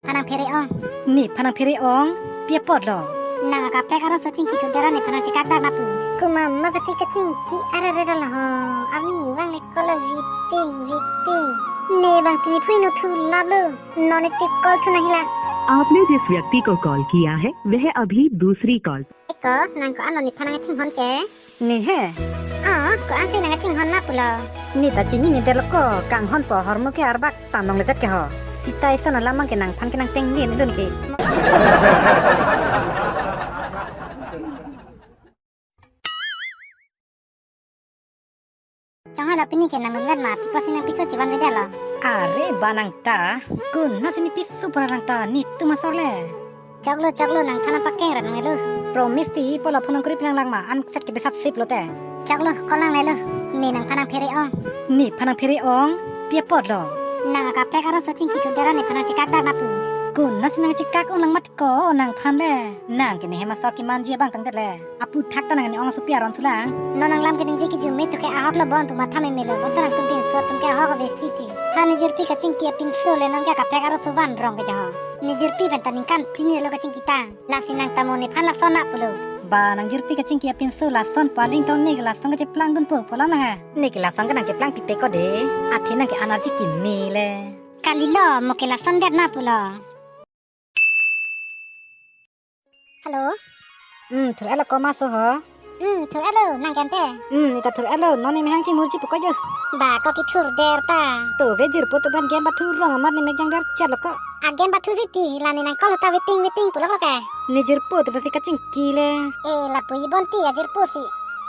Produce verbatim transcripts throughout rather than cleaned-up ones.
Phanang phere ong. Nephan nangphere ong, pi apotlo? Nang akaprek arloso chingki thudera nephan nangchekak dak ma pu. Komat ma pusi kachingki arere dal ho. Arnivang le call waiting, waiting. Ne bang si nephu inut thu laplo. Non ne tik call thu nangji la. आपने जिस व्यक्ति को कॉल किया है, वह अभी दूसरी call Eko, nang ko-an lo nephan nangchinghon ke? Ne he. Oh, ko-an si nangchinghon ma pulo. Ne ta chinine detlo ko, kanghon po ahormu ke arbak tam longledet ke ho. Sita ison alam abangke nangphan ke nangteng lin lun ke. Chonghoi lo pini ke nang lunvet ma, pi apotsi nangpiso chevan veda lo. Are ba nang ta, konatsi nepiso pura nang ta, netum asor le. Choklo, choklo, nangthan nangpakeng ra nangnelo. Promise ti, polo phone nangkuri pilang lang ma, an set ke besap sip lote. Choklo, call nanglelo. Ne nangphan nangphere ong. Nephan nangphere ong, pi apotlo? Nang akaprek arloso chingki thudera nephan nangchekak dak ma pu. Konatsi nangchekak ong lang mat ko nangphan le. Nang ke ne hem asor kemanji abang tangdet le. Aphuthak ta nang ne ong asopi aron thulang. Non nanglam ke ningje kejut me thu ke ahok lo bon pu matha memelo, bonta nangtum pinso atum ke ahok ave si ti. Ha nejirpi kachingki apinso le non ke akaprek arloso van rong ke jaho. Nejirpi pen ta ningkan phli ni lo kachingki tang. Lasi nang ta mo nephan lason na pulo. Ba nangjirpi kachingki apinso lason pu aling tong ne ke lason kacheplang dunpo pu alam na ha. Ne ke lason ke nangcheplang pipe ko de. Athe nang ke energy keme le. Kalilo mo ke lason det na pulo. Hello. Hmm, thur-et lo komat so ho? Hmm, thur-et lo, nang ke ante? Hmm, ne ta thur-et lo, non ne mehang chimurji pu ko jo. Ba ko kethur der ta. To ve jirpo atum aphan game bathu rong amat ne mek jang der chat lo ko. A game bathu si ti, la ne nang call ta waiting, waiting pulok lo ke. Ne jirpo atum aphansi kachingki le. E lapu ibon ti a jirpo si.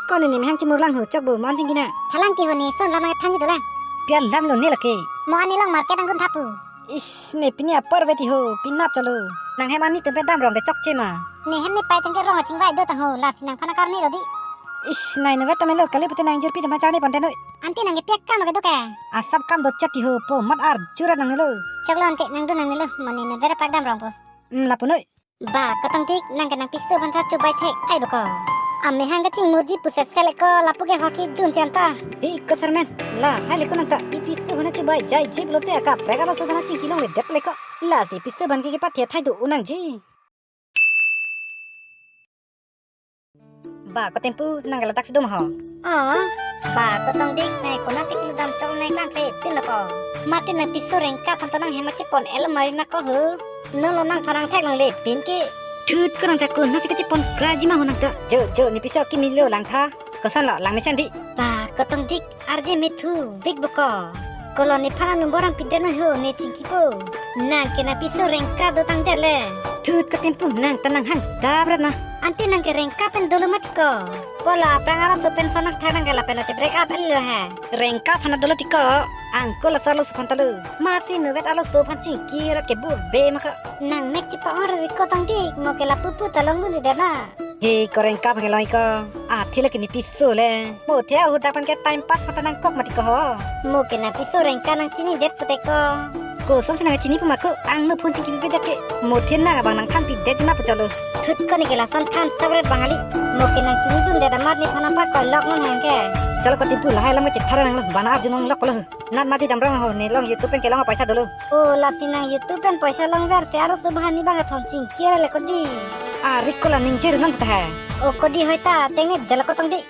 Ko ne ne mehang chimur lang ho, chokbo mo-an chingki nang. Thalang ti ho, ne son lam nangthanji dolang. Pi alam lo ne lake? Mo-an ne long market anggun thapu. Ish, ne pini apor veti ho, pinap chalo. Nang hem ani tempe dam rong de chokche ma. Ne hem ne pai tengke rong achingvai do tang ho, lasi nangphan akarni lo di. Ish, nai ne vet ta melo, kali pute nangjirpi tema charni ponte noi. Ante nang kepiak kam lo ke do ke? Asap kam do chat ti ho, po mat arjura nangnelo. Choklo ante nang do nangnelo, mo ne ne vera pak dam rong po. Hmm, lapu noi. Ba, kotongdik, nang ke nangpiso aphan tha chubai thek ai boko. Amehang kachingmurji pu sesele ko, lapu ke hoki jun sian ta. Hi, ko sermen, lahai le ko nang ta, ipiso aphan chubai jai jip lote akaprek arloso aphan chingki longledet le ko. Lasi ipiso aphan ke kepathe thai do unangji. Ba, ko Tempu, nang ke ladak si dum ho? Oh, ba, kotongdik, nai konatsi kludam chok nai klam se pin lo ko. Mati nangpiso Rengka aphan to nang hem chepon el mari ma ko ho. Non lo nangphan nangthek longle pin ke. Thut ko nang ta konatsi kachepon kraji ma ho nang ta. Jo, jo, nepiso kimi lo lang tha. Koson lo lang mesen di. Ba, kotongdik, arje me thu vik boko. Kolo nephan anumber ang pidet noi ho, ne chingkipo. Nang ke nangpiso Rengka do tangdet le. Thut ko Tempu, nang ta nanghang dabrat ma. Ante nang ke Rengka pen dolo mat ko. Polo aphrang arloso pen son nangthak nang ke lapen ate break up el lo he. Rengka aphan dolo ti ko. Angko laso arloso aphan ta lo. Mati nuvet arloso aphan chingki rat ke bu be ma ko. Nang mek chepa-ong ri kotongdik, mo ke lapu pu ta longdunde na. He ko Rengka aphan ke loi ko. Athe le ke nepiso le. Mo the ahut dak aphan ke time pass mata nangkok mati ko ho. Mo ke nangpiso Rengka nangchinidet pute ko. Kosonsi nangchini pu ma ko, angno phone chingki pipe det ke. Mo the nang abang nangthan pidet ma pu chalo. Thut ko ne ke lason than tabret bang ali. Mo ke nangchinidundet amat nephan nangpakoilok non hang ke. Chalo ko Tempu lahai alam ke chethar nanglo, bana arjun nanglok lo. Nat mati dam rong ho, ne long YouTube pen kelong paisa dolo. O lasi nang YouTube pen paisa longver si arloso aphan ni bang athon chingki ra le ko di. Arik ko la ningje ri non ta ha. O ko di hoi ta, tengne jala kotongdik.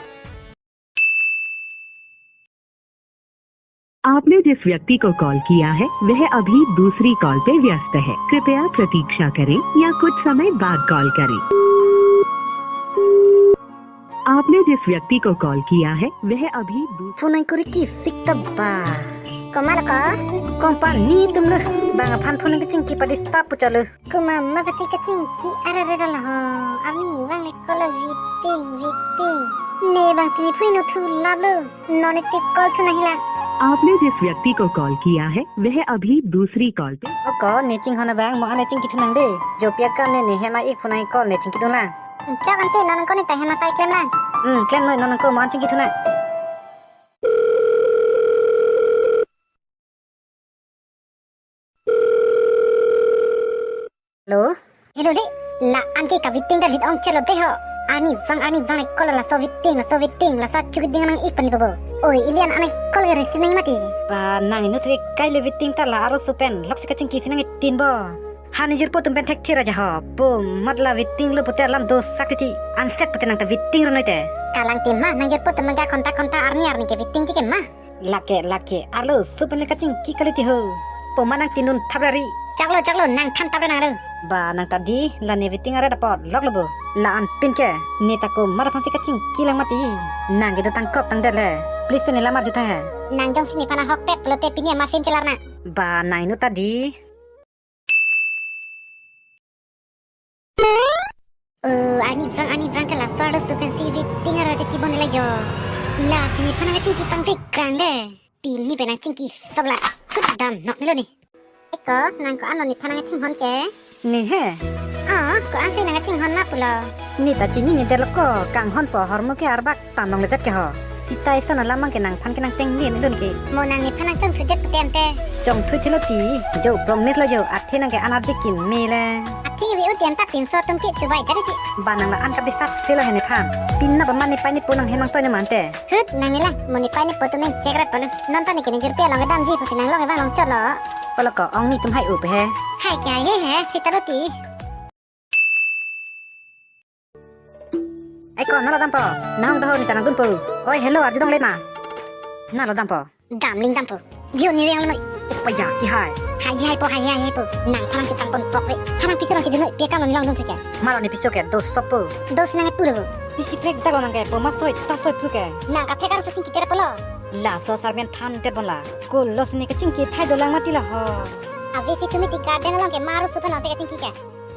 आपने जिस व्यक्ति को कॉल किया है, वह अभी दूसरी कॉल पे व्यस्त है। कृपया प्रतीक्षा करें या कुछ समय बाद कॉल करें। आपने जिस व्यक्ति को कॉल किया है, वह अभी दूस- Phone nangkuri kisik ta ba. Komat lo ko? Company atum lo. Bang aphan phone nangkachingki pa disturb pu chalo. Komat ma pusi kachingki arere dal ho. Arnivang le call waiting, waiting. Ne bang si nephu inut thu laplo. Non ne tik call thu nangji la. आपने जिस व्यक्ति को कॉल किया है, वह अभी दूसरी कॉल पे O ko, ne chinghon abang mo-an ne chingki thu nang de. Jopi akam ne ne hem a-ik phone nang call ne chingki thu nang. Chok ante non ko ne ta hem asai klem lang. Hmm, klem noi, non ko mo-an chingki thu nang. Hello? Hello le, la-an ke ka waiting ta lit ong chelo de ho. Arnivang, arnivang le call laso waiting, laso waiting, laso chukiding nang-ik pani bobo. Oi, ilian an call ke receive nangji mati. Ba nang inut ke kai le waiting ta la arloso pen, lok si kachingki si nangtin bo. Ha, nang jirpo atum pen thekthe ra ja ho. Po mat la waiting lo pute alam do sak titi. Anset pute nang ta waiting ronoi te. Kalang ti ma, nang jirpo atum ga konta konta arni arni ke waiting chike ma. Lake, lake, arlo, supen le kachingki kali ti ho. Po ma nang tinun thap ra ri. Choklo, choklo, nang than thap ra nang ro. Ba nang ta di, la ne waiting aret apot, lok lo bo. La-an pin ke, ne ta ko mat aphansi kachingki lang mati. Nang kedo tangkok tangdet le. Please pen ne lamar jutha he. Nang jongsi nephan ahok pet pulote pini ama sim chelar na. Ba nang inut ta di. Oh, arni vang, arni vang ke laso arloso pensi waiting aret titi bon le jo. Lasi nephan nangkachingki pangvek krang le. Pini pen nangchingki sop la. Kut dam nok nelo ni. Eko, nang ko-an lo nephan nangkachinghon ke? Ne he. Oh, ko-ansi nangkachinghon ma pulo. Ne ta chini ne der lo ko, kanghon po hormu ke arbak tam long ledet ke ho. Sita ison alam mang ke nangphan ke nangteng ne nelo ne ke. Mo nang nephan nangchongthudet pute ante. Chongthu thelo ti, jo promise lo jo, athe nang ke an arje keme le. Athe ke vi-u ti anta pinso atum ke chubai jari ti. Ba nang la-an kabisas thelo he nephan. Pin na ba ma nepei nepo nanghem nangtoi ne ma ante. Hut nang ne la, mo nepei nepo atum nang chek rat palo. Non ta ne ke ne jirpi along kedamji pusi nang long kevang long chot lo. Palo ko ong netum hai-u pe he. Hai ke hai he he, sita lo ti. Ai ko, nalo dampo. Nahong doho ne ta nangdunpo. Oi, hello, arju dong le ma. Nalo dampo. Damling dampo. Jio ni riang lo noi. Upaya ki hai. Hai ji hai po, hai hai hai po. Nangphan nangchetang pon pok ve. Phan nangpiso nangchedun noi. Pi akam lo ne longdun si ke. Malo ne piso ke, dos sop po. Dos nang etu lo. Pisi phek dak lo nang ke, po ma soi, ta soi pru ke. Nang kaphek arloso chingki tera polo. Laso sarmen than det bon la. Ko losi ne kachingki phai dolang mati la ho. Ave si tumi ti garden along ke ma arloso phan te kachingki ke.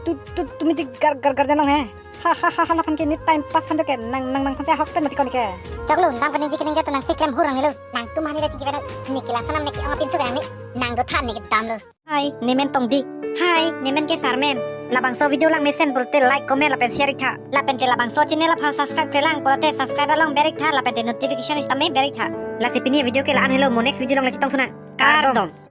Tu, tu, tumi ti gar, gar, garden along he. Ha, ha, ha, ha, laphan ke ne time pass phan jo ke nang, nang, nangphan si ahok pen mati ko ne ke. Choklo, nang paning ji kening ja to nangsi klem hur nang nelo. Nangtum hani ra chingki phan ne ke lason nam ne ke-ong apinso ke nang ne. Nang do than ne kedam lo. Hai, nemen Tongdik. Hai, nemen ke Sarmen. Labangso video langmesen pulote like, comment lapen share ik tha. Lapen ke labangso channel aphan subscribe klemkle lang pulote subscribe along ber ik tha lapen te notification sitame ber ik tha. Lasi pini video ke la-an helo, mo next video along le chetong thu nang. Kardom.